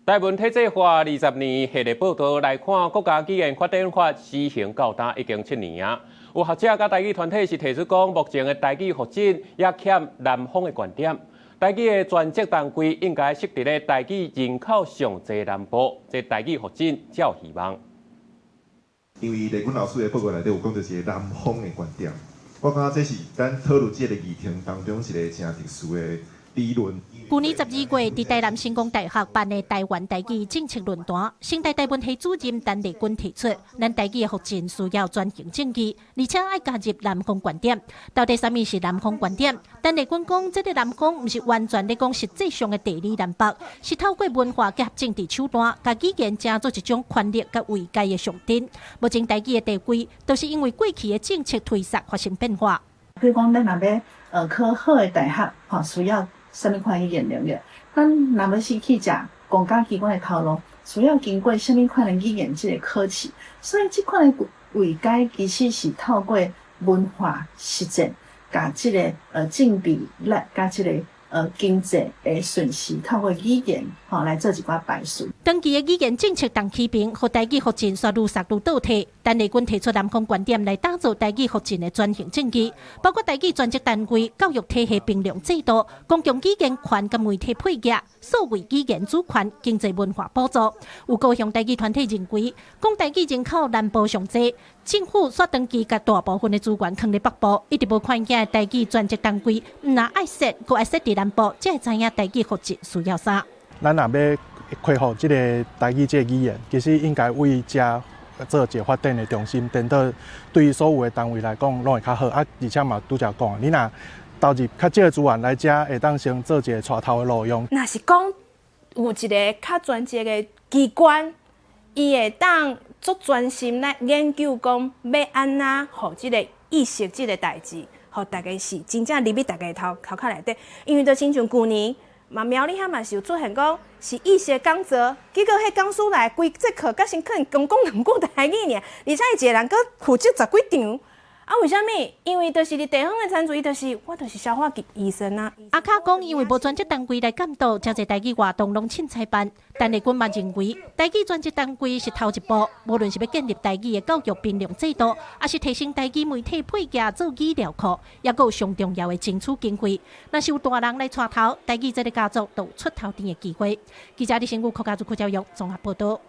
台文體制化20年系列報道來看，國家語言發展法施行到今已經7年啊。有學者佮台語團體是提出講，目前的台語發展也欠南方的觀點。台語的專責單位應該設佇咧台語人口上濟南部，這台語發展才有希望。因為麗君老師的報告內底有講著一个南方的觀點，我感覺這是咱討論這个議題當中一个誠特殊的理論。舊年12月，佇台南成功大學辦的台灣台語政策論壇，成大台文系主任陳麗君提出，咱台語的發展需要轉型正義，而且愛加入南方觀點。到底啥物是南方觀點？陳麗君講，這个南方毋是完全咧講實際上的地理南北，是透過文化結合政治手段，共語言成做一種權力佮位階的象徵。目前台語的地位，都是因為過去的政策推捒發生變化。比如講，咱若欲考好的大學，吼，需要啥物款語言能力？咱若欲是去食公家機關的頭路，需要經過啥物款的語言這个考試？所以這款的位階其實是透過文化實踐，共這个政治力，佮這个經濟的順序，透過語言吼來做一寡排序。長期的語言政策動起平，予台語發展煞愈煞愈倒退。陳麗君提出南方觀點來打造台語發展的轉型正義，包括台語專職單位、教育體系評量制度、公共語言權佮媒體配額、數位語言主權、經濟文化補助。有高雄台語團體認為，講台語人口南部上濟，政府煞長期共大部分的資源囥佇北部，一直無看見台語專職單位，毋但愛設，閣愛設佇南部，才會知影台語發展需要啥。咱若欲恢復這个台語這个語言，其實應該為遮做一个發展的中心，顛倒對於所有的單位來講，攏會較好。啊，而且嘛，拄才講，你若投入較少的資源來遮，會當先做一个帶頭的路用。若是講有一个較專職的機關，伊會當足專心來研究講，欲按怎予這个意識這个代誌，予大家是真正入去大家頭頭殼內底，因為就親像舊年嘛，苗栗遐嘛是有出現講是意識講座，結果彼講師來規節課，佮先可能講講兩句台語爾，而且伊一个人閣負責十幾場。啊，為啥物？因為就是佇地方的參與，伊就是我就是消化醫生啊。阿卡講，因為無專職單位來監督，遮濟台語活動攏凊彩辦。陳麗君嘛認為，台語專職單位是頭一步，無論是欲建立台語的教育評量制度，抑是提升台語媒體配額做語料庫，抑閣有上重要的爭取經費。若是有大人來帶頭，台語這个家族就有出頭天的機會。記者李新武、柯家祖、柯教育綜合報道。